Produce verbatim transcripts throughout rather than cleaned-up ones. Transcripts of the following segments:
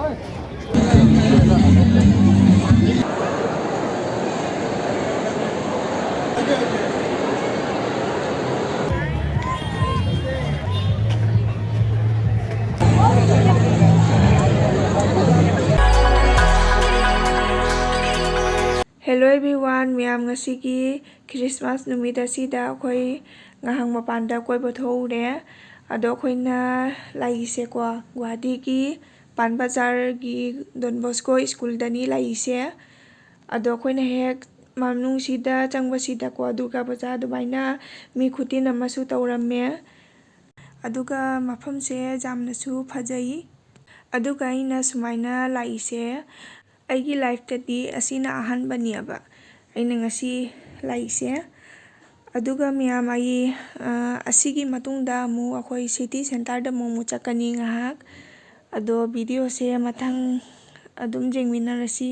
Hello everyone, ꯃꯌꯥꯝ, ꯉꯁꯤꯒꯤ Christmas ꯅꯨꯃꯤꯠ ꯑꯁꯤꯗ ꯑꯩꯈꯣꯏ ꯉꯥꯏꯍꯥꯛ ꯃꯄꯥꯟꯗ ꯀꯣꯏꯕ ꯊꯣꯛꯎꯔꯦ꯫ ꯑꯗꯣ ꯑꯩꯈꯣꯏꯅ ꯂꯥꯛꯏꯁꯦꯀꯣ, ꯒꯨꯋꯥꯍꯥꯇꯤꯒꯤ ꯄꯥꯟ ꯕꯖꯥꯔꯒꯤ Don Bosco ꯁ꯭ꯀꯨꯜꯗꯅꯤ ꯂꯥꯛꯏꯁꯦ꯫ ꯑꯗꯣ ꯑꯩꯈꯣꯏꯅ ꯍꯦꯛ ꯃꯅꯨꯡꯁꯤꯗ ꯆꯪꯕꯁꯤꯗꯀꯣ, ꯗꯨꯔꯒꯥ ꯄꯨꯖꯥ ꯑꯗꯨꯃꯥꯏꯅ ꯃꯤ ꯈꯨꯇꯤꯟ ꯑꯃꯁꯨ ꯇꯧꯔꯝꯃꯦ꯫ ꯑꯗꯨꯒ ꯃꯐꯝꯁꯦ ꯌꯥꯝꯅꯁꯨ ꯐꯖꯩ꯫ ꯑꯗꯨꯒ ꯑꯩꯅ ꯁꯨꯃꯥꯏꯅ ꯂꯥꯛꯏꯁꯦ, ꯑꯩꯒꯤ ꯂꯥꯏꯐꯇꯗꯤ ꯑꯁꯤꯅ ꯑꯍꯥꯟꯕꯅꯦꯕ ꯑꯩꯅ ꯉꯁꯤ ꯂꯥꯛꯏꯁꯦ꯫ ꯑꯗꯨꯒ ꯃꯌꯥꯝ, ꯑꯩ, ꯑ, ꯑꯁꯤꯒꯤ ꯃꯇꯨꯡꯗ ꯑꯃꯨꯛ ꯑꯩꯈꯣꯏ ꯁꯤꯇꯤ ꯁꯦꯟꯇꯔꯗ ꯑꯃꯨꯛ, ꯑꯃꯨꯛ ꯆꯠꯀꯅꯤ ꯉꯥꯏꯍꯥꯛ꯫ ꯑꯗꯣ ꯚꯤꯗꯤꯑꯣꯁꯦ ꯃꯊꯪ ꯑꯗꯨꯝ ꯌꯦꯡꯃꯤꯟꯅꯔꯁꯤ꯫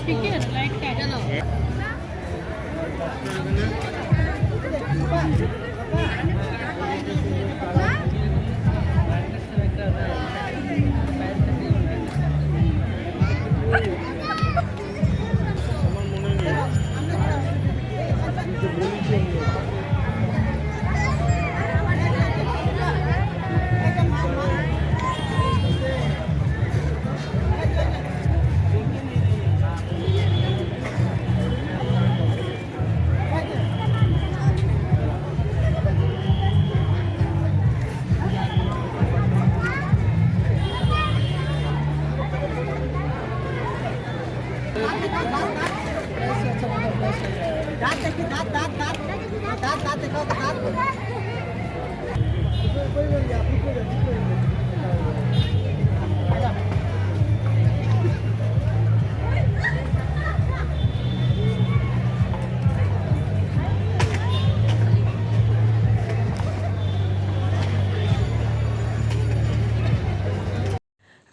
ठीक है, लाइट का है।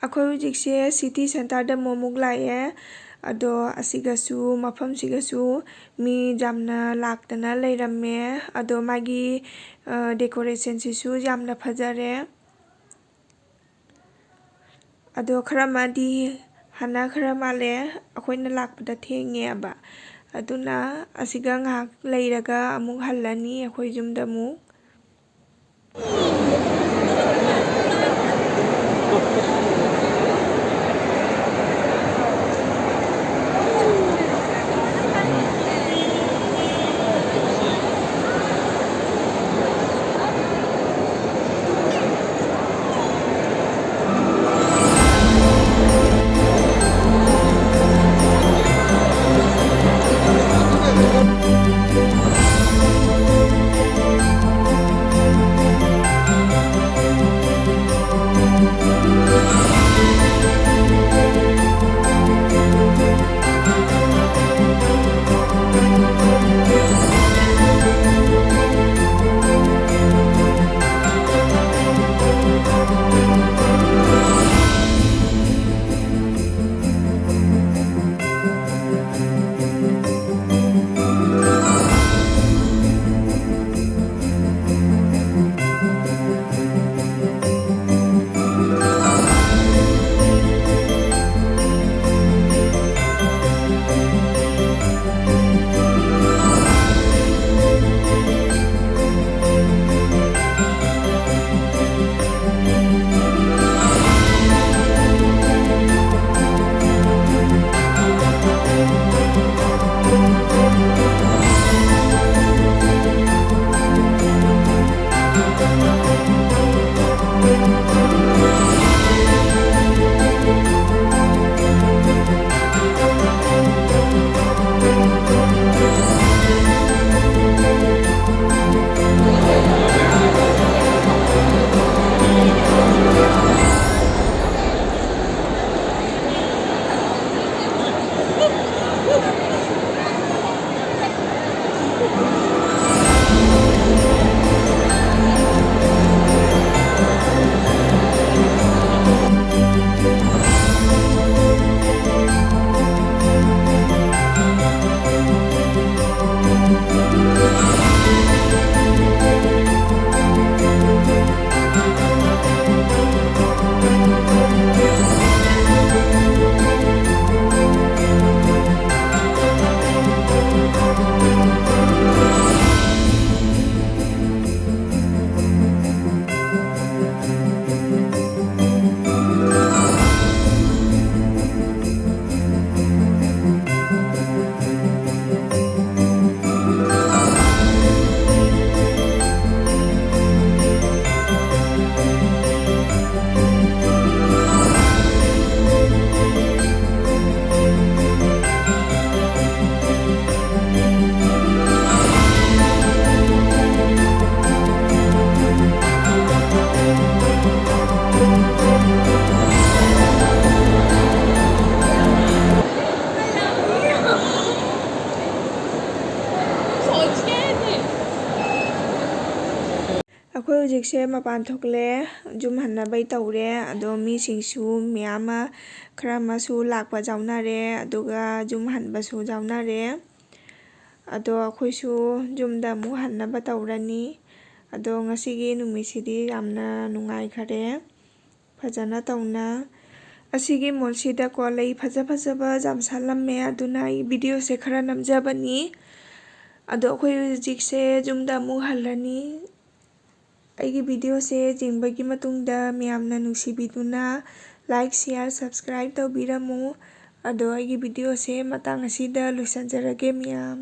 ꯑꯩꯈꯣꯏ ꯍꯧꯖꯤꯛꯁꯦ ꯁꯤꯇꯤ ꯁꯦꯟꯇꯔꯗ ꯑꯃꯨꯛ ꯑꯃꯨꯛ ꯂꯥꯛꯑꯦ꯫ ꯑꯗꯣ ꯑꯁꯤꯒꯁꯨ, ꯃꯐꯝꯁꯤꯒꯁꯨ ꯃꯤ ꯌꯥꯝꯅ ꯂꯥꯛꯇꯅ ꯂꯩꯔꯝꯃꯦ꯫ ꯑꯗꯣ ꯃꯥꯒꯤ, ꯑ, decorationꯁꯤꯁꯨ ꯌꯥꯝꯅ ꯐꯖꯔꯦ꯫ ꯑꯗꯣ ꯈꯔ ꯑꯃꯗꯤ ꯍꯥꯟꯅꯈ꯭ꯔ ꯃꯥꯜꯂꯦ, ꯑꯩꯈꯣꯏꯅ ꯂꯥꯛꯄꯗ ꯊꯦꯡꯉꯦꯕ꯫ ꯑꯗꯨꯅ ꯑꯁꯤꯒ ꯉꯥꯏꯍꯥꯛ ꯂꯩꯔꯒ ꯑꯃꯨꯛ ꯍꯜꯂꯅꯤ ꯑꯩꯈꯣꯏ ꯌꯨꯝꯗ ꯑꯃꯨꯛ꯫ ꯍꯧꯖꯤꯛꯁꯦ ꯃꯄꯥꯟ ꯊꯣꯛꯂꯦ, ꯌꯨꯝ ꯍꯟꯅꯕꯩ ꯇꯧꯔꯦ꯫ ꯑꯗꯣ ꯃꯤꯁꯤꯡꯁꯨ ꯃꯌꯥꯝ ꯑꯃ, ꯈꯔ ꯑꯃꯁꯨ ꯂꯥꯛꯄ ꯌꯥꯎꯅꯔꯦ, ꯑꯗꯨꯒ ꯌꯨꯝ ꯍꯟꯕꯁꯨ ꯌꯥꯎꯅꯔꯦ꯫ ꯑꯗꯣ ꯑꯩꯈꯣꯏꯁꯨ ꯌꯨꯝꯗ ꯑꯃꯨꯛ ꯍꯟꯅꯕ ꯇꯧꯔꯅꯤ꯫ ꯑꯗꯣ ꯉꯁꯤꯒꯤ ꯅꯨꯃꯤꯠꯁꯤꯗꯤ ꯌꯥꯝꯅ ꯅꯨꯡꯉꯥꯏꯈꯔꯦ, ꯐꯖꯅ ꯇꯧꯅ꯫ ꯑꯁꯤꯒꯤ ꯃꯣꯜꯁꯤꯗꯀꯣ ꯂꯩ ꯐꯖ ꯐꯖꯕ ꯌꯥꯝ ꯁꯥꯠꯂꯝꯃꯦ, ꯑꯗꯨꯅ ꯑꯩ ꯚꯤꯗꯤꯑꯣꯁꯦ ꯈꯔ ꯅꯝꯖꯕꯅꯤ꯫ ꯑꯗꯣ ꯑꯩꯈꯣꯏ ꯍꯧꯖꯤꯛꯁꯦ ꯌꯨꯝꯗ ꯑꯃꯨꯛ ꯍꯜꯂꯅꯤ꯫ ꯑꯩꯒꯤ ꯚꯤꯗꯤꯑꯣꯁꯦ ꯌꯦꯡꯕꯒꯤ ꯃꯇꯨꯡꯗ ꯃꯌꯥꯝꯅ ꯅꯨꯡꯁꯤꯕꯤꯗꯨꯅ like, share, subscribe ꯇꯧꯕꯤꯔꯝꯃꯨ꯫ ꯑꯗꯣ ꯑꯩꯒꯤ ꯚꯤꯗꯤꯑꯣꯁꯦ ꯃꯇꯥꯡ ꯑꯁꯤꯗ ꯂꯣꯏꯁꯤꯟꯖꯔꯒꯦ ꯃꯌꯥꯝ꯫